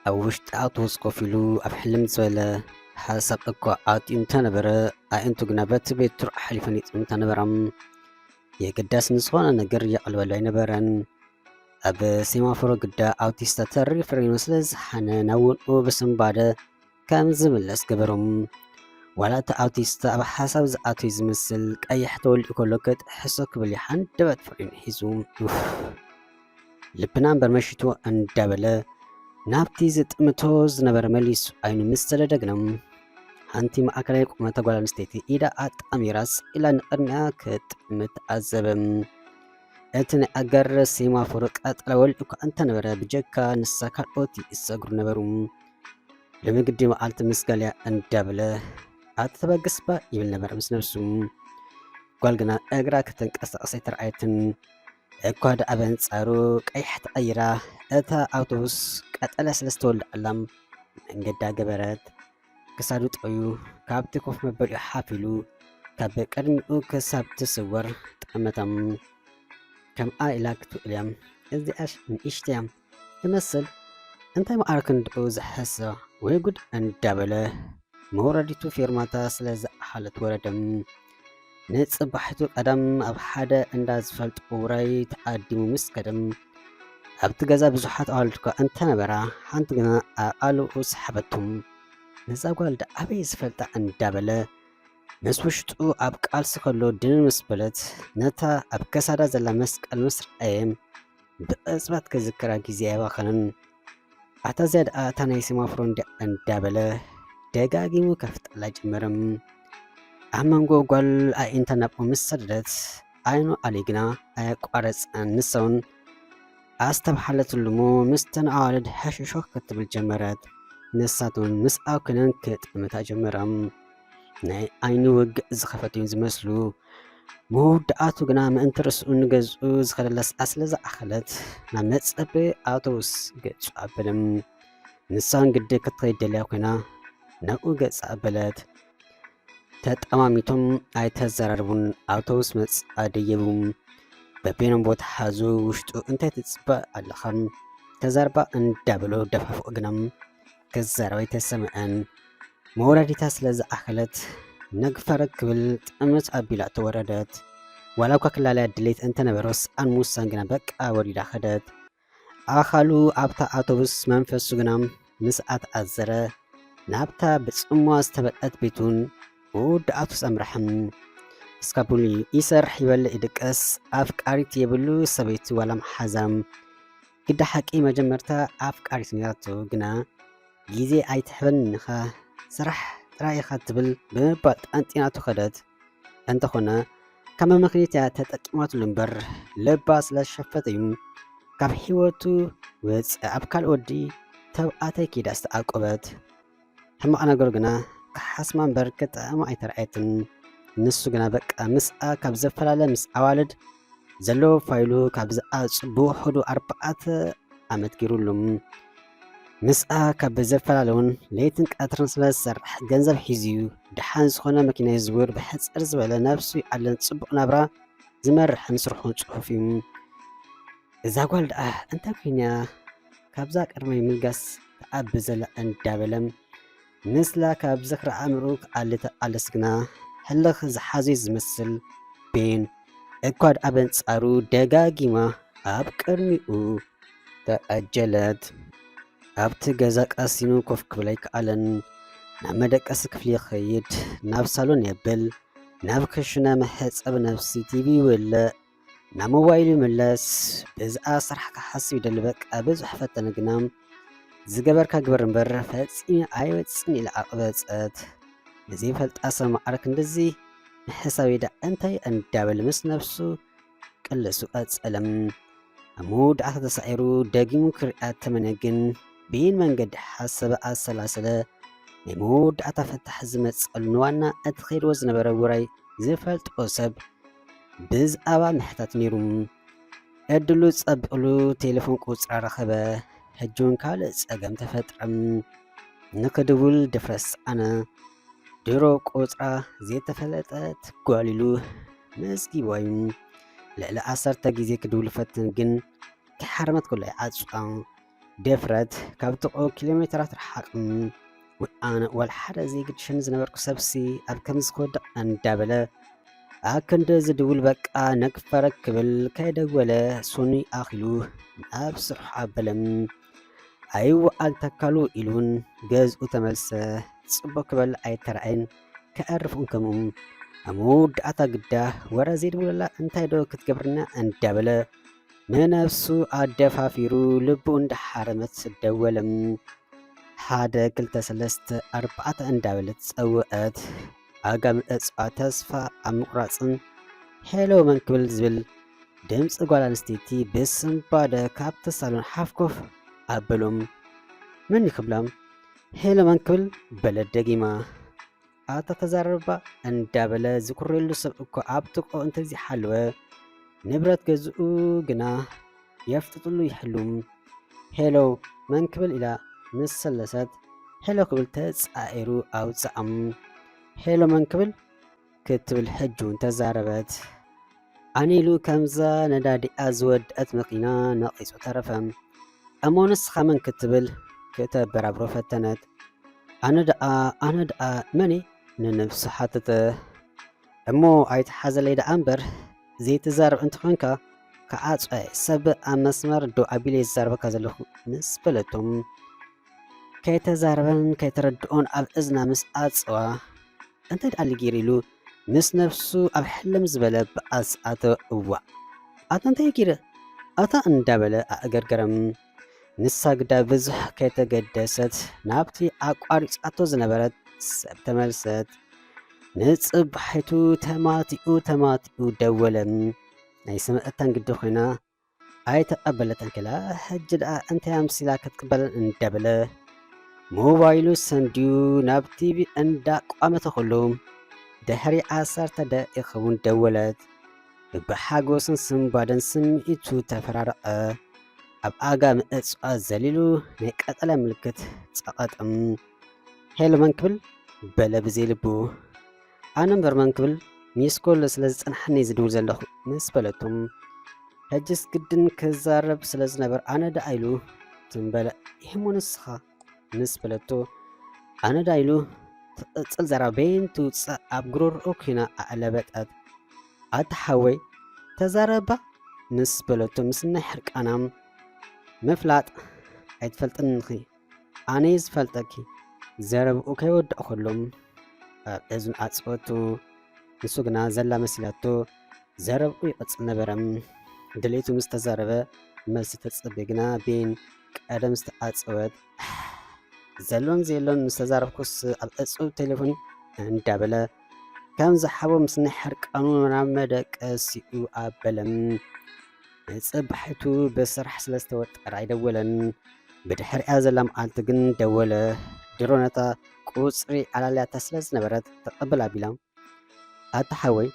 ኣብ ውሽጢ ኣውቶቡስ ኮፍ ኢሉ ኣብ ሕልም ዝበለ ሓሳብ እኳ ኣትዩ እንተነበረ፣ ኣዒንቱ ግና በቲ ቤት ትሩዕ ሓሊፈን ይጥምታ ነበራ። የገዳሲ ንዝኾነ ነገር የቕልበሉ ኣይነበረን። ኣብ ሴማፎሮ ግዳ ኣውቲስታ ተሪር ፍሬኑ ስለ ዝሓነ ናብ ውንኡ ብስንባደ ከም ዝምለስ ገበሮም። ዋላ እቲ ኣውቲስታ ኣብ ሓሳብ ዝኣትዩ ዝመስል ቀይሕ ተወሊዑ ከሎ ክጥሕሶ ክብል ይሓንደበት ፍሬኑ ሒዙ። ኡፍ፣ ልብና እምበር መሽትዎ እንዳበለ ናብቲ ዝጥምቶ ዝነበረ መሊሱ ዓይኑ ምስ ሰደደ ግና፣ ሓንቲ ማእከላይ ቁመተ ጓል ኣንስተይቲ ኢዳ ኣጣሚራ ስቕ ኢላ ንቕድሚኣ ክትጥምት ተዓዘበ። እቲ ናይ ኣጋር ሴማፎር ቀጠላ ወሊዑ እኳ እንተነበረ፣ ብጀካ ንሳ ካልኦት ይእሰግሩ ነበሩ። ሎሚ ግዲ መዓልቲ ምስ ጋልያ እንዳበለ፣ ኣቲ ተበገስባ ይብል ነበረ ምስ ነብሱ። ጓል ግና እግራ ከተንቀሳቕስ ኣይተረኣየትን። እኳ ደኣ በንጻሩ ቀይሕ ተቐይራ፣ እታ ኣውቶቡስ ቀጠልያ ስለ ዝተወልዓላ መንገዳ ገበረት። ክሳዱ ጠዩ ካብቲ ኮፍ መበሊኡ ሓፍ ኢሉ ካብ ቅድሚኡ ክሳብ ትስወር ጠመተም። ከምኣ ኢላ ክትውእል እያ። እዚኣሽ ንእሽተይ እያ ትመስል። እንታይ መዓረ ክንድኡ ዝሕሰ ወይ ጉድ እንዳበለ መውረዲቱ ፌርማታ ስለ ዝኣኸለት ወረደ። ንጽባሒቱ ቀደም ኣብ ሓደ እንዳ ዝፈልጦ ውራይ ተዓዲሙ ምስ ከደ፣ ኣብቲ ገዛ ብዙሓት ኣዋልድ እኳ እንተነበራ፣ ሓንቲ ግና ኣቓልቦኡ ሰሓበቶም። ነዛ ጓል ደኣ ኣበይ ዝፈልጣ እንዳበለ ምስ ውሽጡ ኣብ ቃልሲ ከሎ ድንን ምስ በለት፣ ነታ ኣብ ከሳዳ ዘላ መስቀል ምስ ረኣየ፣ ብቕጽበት ክዝክራ ግዜ ኣየባኸነን። ኣታ እዚኣ ደኣ እታ ናይ ሴማፎሮ እንድያ እንዳበለ ደጋጊሙ ከፍጥላ ጀመረ። ኣብ መንጎ ጓል ኣዒንታ ናብኡ ምስ ሰደደት፣ ዓይኑ ኣልዩ ግና ኣየቋረጸን። ንሳ እውን ኣስተብሓለትሉ እሞ፣ ምስተን ኣዋልድ ሕሹሾኽ ክትብል ጀመረት። ንሳት እውን ምስኣ ኮይነን ክጥምታ ጀመራ። ናይ ዓይኒ ውግእ ዝኸፈቱ እዮም ዝመስሉ። መወዳእቱ ግና ምእንቲ ርእስኡ ንገዝኡ ዝኸደላ ሰዓት ስለ ዝኣኸለት፣ ናብ መጸበዪ ኣውቶቡስ ገጹ ኣበለ። ንሳ እውን ግዲ ክትኸይድ ደልያ ኮይና ናብኡ ገጻ ኣበለት። ተጠማሚቶም ኣይተዘራረቡን። ኣውቶቡስ መጻ ደየቡ። በበይኖም ቦታ ሓዙ። ውሽጡ እንታይ ትጽበ ኣለኻ? ተዛርባ እንዳበሎ ደፋፍኦ ግና ክዛረብ ኣይተሰምዐን። መውረዲታ ስለ ዝኣኸለት ነግፈረግ ክብል ጥምት ኣቢላ ተወረደት። ዋላ እኳ ክላለያ ድሌት እንተነበሮስ ኣን ምውሳን ግና በቃ ወሪዳ ኸደት። ኣኻሉ ኣብታ ኣውቶቡስ መንፈሱ ግና ምስኣ ተኣዘረ። ናብታ ብጽምዋ ዝተበልዐት ቤቱን መወዳእቱስ ኣምርሐም። እስካቡሊ ይሰርሕ ይበልዕ ይድቀስ ኣፍቃሪት የብሉ ሰበይቲ ዋላ መሓዛ። ግዳ ሓቂ መጀመርታ ኣፍቃሪት ነይራቶ ግና ግዜ ኣይትሕበኒ ኢኻ ስራሕ ጥራይ ኢኻ ትብል ብምባል ጠንጢናቶ ከደት። እንተኾነ ካብ መመኽንያት እያ ተጠቂማትሉ እምበር ልባ ስለ ዝሸፈተ እዩ ካብ ህይወቱ ወፂኣ ኣብ ካልእ ወዲ ተባዕታይ ከይዳ ዝተዓቆበት። ሕማቕ ነገሩ ግና ክሓስማ እምበር ክጥዕማ ኣይተረኣየትን። ንሱ ግና በቃ ምስኣ ካብ ዘፈላለ ምስ ኣዋልድ ዘለዎ ፋይሉ ካብ ዝኣጽ ብውሕዱ ኣርባዕተ ዓመት ገይሩሉ። ምስኣ ካብ ዘፈላለውን ለይትን ቀትርን ስለ ዝሰርሕ ገንዘብ ሒዙ እዩ። ደሓን ዝኾነ መኪና ይዝውር፣ ብሕጽር ዝበለ ነብሱ ይዓልን ጽቡቕ ናብራ ዝመርሕን ስርሑን ጽሑፍ እዩ። እዛ ጓል ደኣ እንታይ ኮይና ካብዛ ቅድመይ ምልጋስ ትዓቢ ዘላ እንዳበለ ምስላ ካብ ዝኽሪ ኣእምርኡ ክኣሊ ተቓለስ ግና ህልኽ ዝሓዞ ዝመስል ቤን እኳ ደኣ በንጻሩ ደጋጊማ ኣብ ቅድሚኡ ተቐጀለት። ኣብቲ ገዛ ቀሲኑ ኮፍ ክብል ኣይከኣለን። ናብ መደቀሲ ክፍሊ ይኸይድ፣ ናብ ሳሎን የብል፣ ናብ ክሽነ መሕጸቢ ነብሲ ቲቪ ይውልዕ፣ ናብ ሞባይሉ ይምለስ። ብዝኣ ስራሕ ክሓስብ ይደሊ። በቃ ብዙሕ ፈተነ ግና ዝገበርካ ግበር እምበር ፈጺመ ኣይወጽን ኢላ ኣቕበጸት። ንዘይፈልጣ ሰብ ማዕረ ክንድዚ ምሕሳብ ኢዳ እንታይ እንዳበለ ምስ ነብሱ ቅልሱ ቀጸለ። ኣብ መወዳእታ ተሳዒሩ ደጊሙ ክሪኣ ተመነ ግን ብይን መንገዲ ሓሰበ ኣሰላሰለ። ናይ መወዳእታ ፍታሕ ዝመጸሉ ንዋና እቲ ከይድዎ ዝነበረ ውራይ ዝፈልጦ ሰብ ብዛዕባ ምሕታት ነይሩ። ዕድሉ ጸብቕሉ ቴሌፎን ቁጽራ ረኸበ። ሕጂ እውን ካልእ ጸገም ተፈጥረ። ንክድውል ድፍረት ሰኣነ። ድሮ ቁጽራ ዘይተፈለጠት ጓል ኢሉ መዝጊብዋ እዩ። ልዕሊ ዓሰርተ ግዜ ክድውል ፈትን ግን ክሓርመት ከሎ ይዓጽዋ። ድፍረት ካብ ጥቕኡ ኪሎ ሜትራት ርሓቕ። ኣነ ዋላ ሓደ ዘይግድሸኒ ዝነበርኩ ሰብሲ ኣብ ከምዚ ክወድቕ እንዳበለ ኣክንዲ ዝድውል በቃ ነግፈረ ክብል ከይደወለ ሱኒ ኣኺሉ ናብ ስርሑ ኣበለ። ኣይወዓል ተካሉ ኢሉን ገዝኡ ተመልሰ። ጽቡቕ ክበል ኣይተራእየን ከዕርፍ እውን ከምኡ። ኣብ መወዳእታ ግዳ ወረ ዘይድውለላ እንታይ ዶ ክትገብርና እንዳበለ ንነፍሱ ኣደፋፊሩ ልቡ እንዳሓረመት ደወለ። ሓደ ክልተ ሰለስተ ኣርባዕተ እንዳበለት ጸውዐት። ኣጋ ምእጽዋ ተስፋ ኣብ ምቑራጽን ሄሎ መን ክብል ዝብል ድምጺ ጓል ኣንስተይቲ ብስንባደ ካብቲ ሳሎን ሓፍኮፍ ኣበሎም። መን ክብላ ሄሎ መን ክብል በለት ደጊማ። ኣታ ተዛረባ እንዳበለ ዝኩረሉ ሰብ እኮ ኣብ ጥቕኡ እንተዘይሓለወ ንብረት ገዝኡ ግና የፍጥጥሉ ይሕሉ። ሄሎ መን ክብል ኢላ ምስ ሰለሰት ሄሎ ክብል ተጻዒሩ ኣውጽኣም። ሄሎ መን ክብል ክትብል ሕጂ እውን ተዛረበት። ኣነ ኢሉ ከምዛ ነዳዲኣ ዝወድአት መኪና ነቒጹ ተረፈ። እሞ ንስኻ መን ክትብል ክተበራብሮ ፈተነት። ኣነ ደኣ ኣነ ደኣ መን ንነብሱ ሓተተ። እሞ ኣይትሓዘለይ ደኣ እምበር ዘይትዛረብ እንተኾንካ ክዓጽወ ሰብ ኣብ መስመር ደው ኣቢለ ይዛረበካ ዘለኹ ምስ በለቶም ከይተዛረበን ከይተረድኦን ኣብ እዝና ምስ ኣጸዋ እንታይ ደኣ ሊጊር ኢሉ ምስ ነብሱ ኣብ ሕልም ዝበለ ብኣስ ኣተ እዋእ ኣታ እንታይ ጊረ ኣታ እንዳበለ ኣእገርገረም። ንሳ ግዳ ብዙሕ ከይተገደሰት ናብቲ ኣቋሪጻቶ ዝነበረት ሰብ ተመልሰት። ንጽባሒቱ ተማቲኡ ተማቲኡ ደወለ። ናይ ሰምዐታን ግዲ ኮይና ኣይተቐበለትን ክላ ሕጂ ደኣ እንታይ ኣምሲላ ክትቅበለን እንዳበለ ሞባይሉ ሰንድዩ ናብ ቲቪ እንዳቋመተ ከሎ ድሕሪ ዓሰርተ ደቂቕ እውን ደወለት። ብሓጎስን ስንባደን ስምዒቱ ተፈራረቐ። ኣብ ኣጋ ምእጽዋ ዘሊሉ ናይ ቀጠልያ ምልክት ጸቐጠም። ሄሎ መን ክብል በለ ብዘይ ልቡ። ኣነ እምበር መን ክብል ሚስኮል ስለ ዝጸንሓኒ ዝድውል ዘለኹ ምስ በለቶም ሕጅስ ግድን ክዛረብ ስለ ዝነበር ኣነ ደኣ ኢሉ ትንበለ ይህሞ ንስኻ ምስ በለቶ ኣነ ደኣ ኢሉ ትቕጽል ዘራበይን ትውጽእ ኣብ ጉሮሮኡ ኮይና ኣዕለበጠት። ኣታ ሓወይ ተዛረባ ምስ በለቶ ምስ ናይ ሕርቃናም ምፍላጥ ኣይትፈልጥንኺ ኣነ ዝፈልጠኪ ዘረብኡ ከይወድእ ከሎም ኣብ እዝኑ ኣጽወቱ። ንሱ ግና ዘላ መሲላቶ ዘረብኡ ይቕጽል ነበረ። ድሌቱ ምስ ተዛረበ መልሲ ተጸበ ግና ቤን ቀደም ዝተኣጸወት ዘሎን ዘየሎን ምስ ተዛረብኩስ ኣብ ዕጹብ ቴሌፎን እንዳበለ ከም ዝሓቦ ምስ ናይ ሕርቃኑ ናብ መደቀሲኡ ኣበለ። ንጽባሒቱ ብስራሕ ስለ ዝተወጠረ ኣይደወለን። ብድሕሪኣ ዘላ መዓልቲ ግን ደወለ። ድሮ ነታ ቁጽሪ ዓላልያታ ስለ ዝነበረት ተቐብል ኣቢላ ኣታ ሓወይ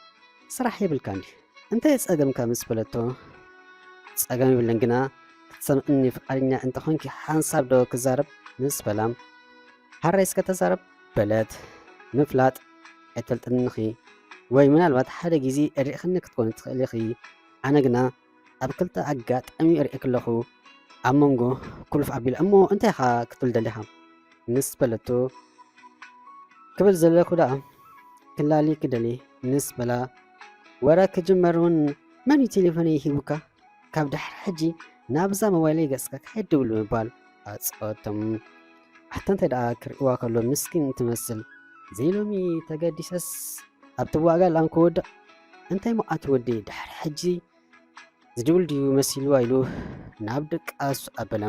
ስራሕ የብልካ እንዲ እንታይ ጸገምካ ምስ በለቶ ጸገም የብለን ግና ክትሰምዕኒ ፍቃደኛ እንተኾንኪ ሓንሳብ ዶ ክዛረብ ምስ በላ ሓራይ እስከ ተዛረብ በለት። ምፍላጥ ኣይትፈልጥንኺ ወይ ምናልባት ሓደ ግዜ ርኢኽኒ ክትኮኒ ትኽእል ኢኺ ኣነ ግና ኣብ ክልተ ኣጋጣሚ ርእየኪ ኣለኹ ኣብ መንጎ ኩልፍ ኣቢለ እሞ እንታይ ኢኻ ክትብል ደሊኻ ምስ በለቶ ክብል ዘለኹ ደኣ ክላሊ ክደሊ ምስ በላ ወረ ክጅመር እውን መን እዩ ቴሌፎነይ ሂቡካ ካብ ድሕሪ ሕጂ ናብዛ ሞባይለይ ገጽካ ከይድውል ብምባል ኣጸወቶም ኣታ እንታይ ደኣ ክርእዋ ከሎ ምስኪን ትመስል ዘይሎሚ ተገዲሰስ ኣብቲ ዋጋ ላም ክወድቕ እንታይ መዓት ወዲ ድሕሪ ሕጂ ዝድውል ድዩ መሲልዋ ኢሉ ናብ ድቃሱ ኣበለ።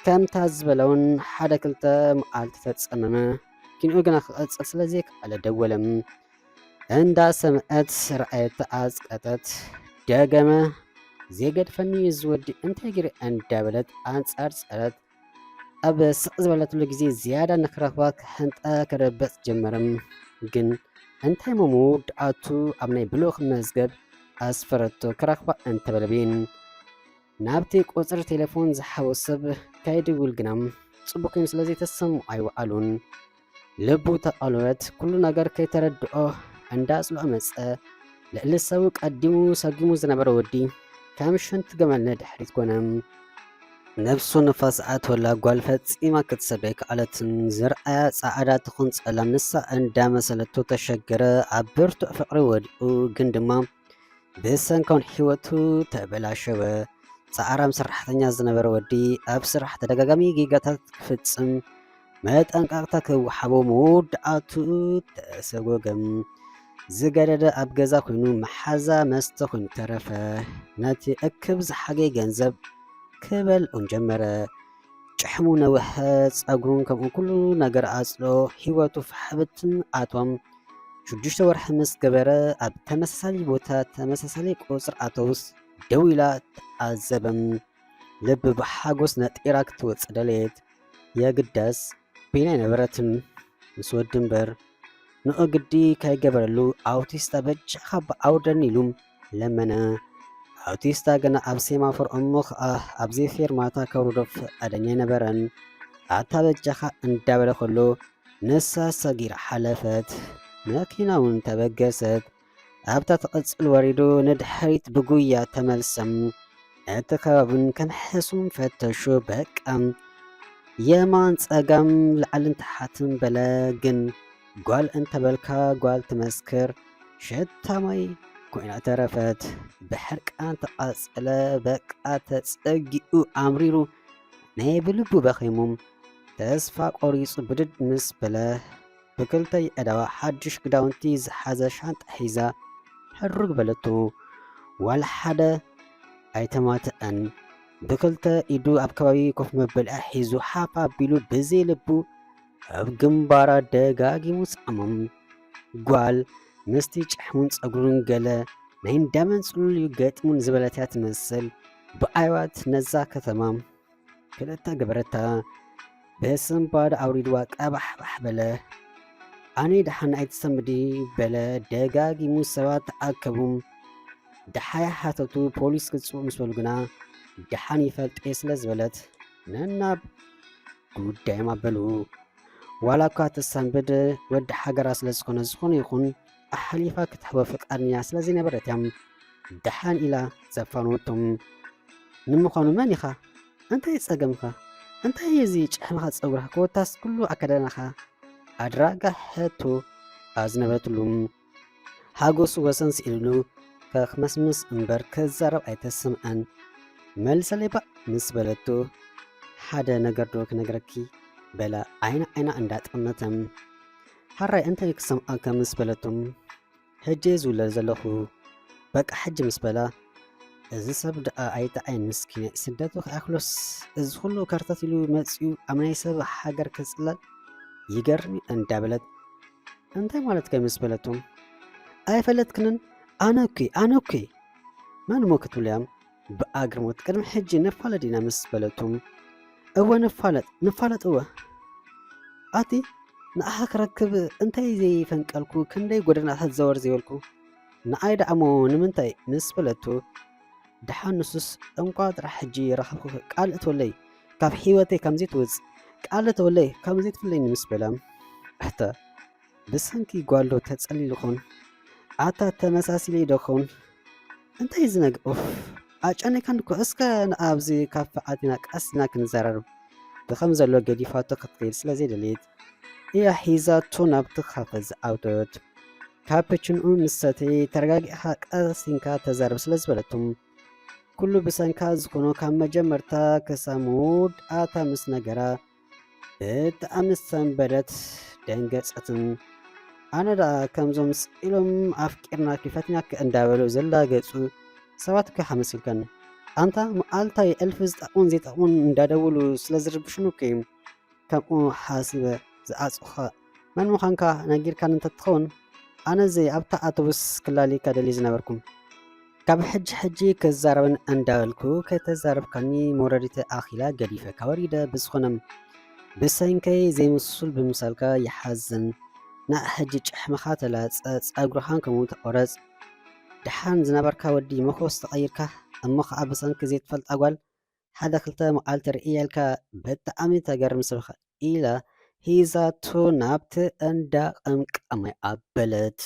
ከምታ ዝበለ እውን ሓደ ክልተ መዓልቲ ተጸመመ። ኪንኡ ግና ክቐጽል ስለ ዘይከኣለ ደወለ። እንዳ ሰምዐት ረኣየት ኣጽቀጠት። ደገመ። ዘይገድፈኒ እዚ ወዲ እንታይ ገይረ እንዳበለት ኣንጻር ጸረት ኣብ ስቕ ዝበለትሉ ግዜ ዝያዳ ንክረኽባ ክሕንጠ ክረበጽ ጀመረ። ግን እንታይ እሞ መወዳእቱ ኣብ ናይ ብልኡኽ መዝገብ ኣስፈረቶ ክረኽባ እንተበለ ቤን ናብቲ ቁጽሪ ቴሌፎን ዝሓቦ ሰብ ከይድውል ግና ጽቡቕ ኮይኑ ስለ ዘይተሰምዖ ኣይወዓሉን። ልቡ ተቐልወት ኩሉ ነገር ከይተረድኦ እንዳጽልኦ መጸ። ልዕሊ ሰቡ ቀዲሙ ሰጊሙ ዝነበረ ወዲ ከም ሽንቲ ገመል ንድሕሪት ኮነ። ነብሱ ንፋስ ኣትወላ ጓል ፈጺማ ክትሰዶ ኣይከኣለትን። ዝርኣያ ጻዕዳ ትኹን ጸላም ንሳ እንዳመሰለቶ ተሸገረ። ኣብ ብርቱዕ ፍቕሪ ወዲቑ ግን ድማ ብሰንኮን ህይወቱ ተበላሸወ። ጻዕራም ሰራሕተኛ ዝነበረ ወዲ ኣብ ስራሕ ተደጋጋሚ ጌጋታት ክፍጽም መጠንቀቕታ ክወሃቦ መወዳእትኡ ተሰጎገም። ዝገደደ ኣብ ገዛ ኮይኑ መሓዛ መስተ ኮይኑ ተረፈ። ነቲ እክብ ዝሓገየ ገንዘብ ክበልዑን ጀመረ። ጭሕሙ ነውሐ፣ ጸጉሩን ከምኡ ኩሉ ነገር ኣጽሎ። ህይወቱ ፋሕብትን ኣቶም ሽዱሽተ ወርሒ ምስ ገበረ ኣብ ተመሳሳሊ ቦታ ተመሳሳሊ ቁጽሪ ኣተውስ ደው ኢላ ተኣዘበም። ልቢ ብሓጎስ ነጢራ ክትወጽእ ደለየት። የግዳስ በይና ኣይነበረትን። ምስ ወዲ እምበር ንኡ ግዲ ከይገበረሉ ኣውቲስታ በጃኻ ብኣውርደኒ ኢሉ ለመነ። ኣውቲስታ ገና ኣብ ሴማፎር እሞ ኸኣ ኣብ ፌርማታ ከውርዶ ፍቓደኛ ኣይነበረን። ኣታ በጃኻ እንዳበለ ከሎ ንሳ ሰጊራ ሓለፈት። መኪና እውን ተበገሰት። ኣብታ ትቕጽል ወሪዱ ንድሕሪት ብጉያ ተመልሰም። እቲ ከባብን ከም ሕሱም ፈተሹ። በቃ የማን ጸጋም ላዕልን ታሕትን በለ። ግን ጓል እንተበልካ ጓል ትመስክር ሸታ ማይ ኮይና ተረፈት። ብሕርቃን ተቓጸለ። በቃ ተጸጊኡ ኣምሪሩ ናይ ብልቡ በኺሙ ተስፋ ቆሪጹ ብድድ ምስ በለ ብክልተ የእዳዋ ሓድሽ ክዳውንቲ ዝሓዘ ሻንጣ ሒዛ ሕሩግ በለቶ። ዋላ ሓደ ኣይተማትአን። ብክልተ ኢዱ ኣብ ከባቢ ኮፍ መበሊኣ ሒዙ ሓፍ ኣቢሉ ብዘይ ልቡ ኣብ ግንባራ ደጋጊሙ ሰኣሞም። ጓል ምስቲ ጭሕሙን ጸጉሩን ገለ ናይ እንዳመን ጽሉል እዩ ገጢሙን ዝበለት እያ ትመስል። ብኣይዋት ነዛ ከተማ ክልተ ገበረታ። ብስንባድ ኣውሪድዋ ቀባሕባሕ በለ። ኣነ ደሓን ኣይትሰምዲ በለ ደጋጊሙ። ሰባት ተኣከቡ። ደሓይ ሓተቱ። ፖሊስ ክጽውዕ ምስ በሉ ግና ደሓን ይፈልጥ እየ ስለ ዝበለት ነናብ ጉዳዮም ኣበሉ። ዋላ እኳ ትሰንብድ ወዲ ሓገራ ስለ ዝኾነ፣ ዝኾነ ይኹን ኣሓሊፋ ክትህቦ ፍቃድኛ ስለ ዘይነበረት እያ ደሓን ኢላ ዘፋነወቶም። ንምዃኑ መን ኢኻ? እንታይ ጸገምካ? እንታይ እዚ ጭሕምኻ ጸጉርኻ ኮታስ ኩሉ ኣከዳድናኻ? ኣድራጋ ሕቶ ኣዝነበትሉ። ሓጎሱ ወሰን ስኢንሉ ከኽመስምስ እምበር ክዛረብ ኣይተሰምዐን። መልሰለይ ባእ ምስ በለቶ፣ ሓደ ነገር ዶ ክነግረኪ? በላ ዓይና ዓይና እንዳጠመተ። ሓራይ እንታይ ክሰምዓካ ምስ በለቶ፣ ሕጂ ዝውለድ ዘለኹ በቃ ሕጂ ምስ በላ፣ እዚ ሰብ ደኣ ኣይጠዓይን ምስኪን፣ ስደቱ ከኣክሎስ እዚ ኩሉ ከርተት ኢሉ መጺኡ ኣብ ናይ ሰብ ሃገር ክጽለል ይገርም እዩ እንዳበለት፣ እንታይ ማለትካ ምስ በለቶ፣ ኣይፈለጥክንን? ኣነ እኮ፣ ኣነ እኮ። መን እሞ ክትብልያም? ብኣግርሞት ቅድሚ ሕጂ ንፋለጥ ኢና ምስ በለቶ፣ እወ ንፋለጥ፣ ንፋለጥ እወ። ኣቲ ንኣኻ ክረክብ እንታይ ዘይፈንቀልኩ፣ ክንደይ ጎደናታት ዘወር ዘይበልኩ፣ ንኣይ ደኣሞ ንምንታይ ምስ በለቶ፣ ደሓን ንሱስ እንቋ ጥራሕ ሕጂ ረኸብኩ፣ ቃል እትወለይ ካብ ህይወተይ ከምዘይትወጽእ፣ ቃል እትወለይ ከምዘይትፍለኒ ምስ በላ፣ ኣታ ብሰንኪ ጓል ዶ ተጸሊሉ ኾን? ኣታ ተመሳሲለይ ዶ ኾን? እንታይ እዚ ነገር? ኡፍ፣ ኣጨኒካን እኮ። እስከ ንኣብዚ ካፈ ኣቲና ቀስ ኢልና ክንዘራረብ። ብኸም ዘሎ ገዲፋቶ ክትከይድ ስለ ዘይደለየት እያ ሒዛቶ ናብቲ ካፈ ዝኣተወት። ካፕችንኡ ምስ ሰተየ፣ ተረጋጊእኻ ቀስ ኢንካ ተዛረብ ስለ ዝበለቶ፣ ኩሉ ብሰንካ ዝኾኖ ካብ መጀመርታ ክሳብ መወዳእታ ምስ ነገራ፣ ብጣዕሚ ሰንበደት፣ ደንገጸትን። ኣነ ደኣ ከምዞም ስኢሎም ኣፍቂርናኪ ፈቲናኪ እንዳበሉ ዝላገጹ ሰባት እኮ ኢኻ መሲልካኒ። ኣንታ መዓልታይ እልፊ ዝጠቕሙን ዘይጠቕሙን እንዳደወሉ ስለ ዝርብሹኒ እኮ እየ ከምኡ ሓሲበ ዝዓጸኹኻ። መን ምዃንካ ነጊርካኒ እንተትኸውን፣ ኣነ እዚ ኣብታ ኣውቶቡስ ክላልየካ ደልየ ዝነበርኩ። ካብ ሕጂ ሕጂ ክዛረብን እንዳበልኩ ከተዛረብካኒ መውረዲተ ኣኺላ ገዲፈካ ወሪደ። ብዝኾነ ብሰንከይ ዘይምሱል ብምሳልካ ይሓዝን። ንዓ ሕጂ ጭሕምኻ ተላጸ፣ ጸጉርኻን ከምኡ ተቆረጽ። ደሓን ዝነበርካ ወዲ መኾስ ተቐይርካ፣ እሞ ኸኣ ብሰንኪ ዘይትፈልጣ ጓል ሓደ ክልተ መዓልቲ ርእየልካ ብጣዕሚ ተገርም ሰብ ኢኻ ኢላ ሂዛቶ ናብቲ እንዳ ቀምቃማይ ኣበለት።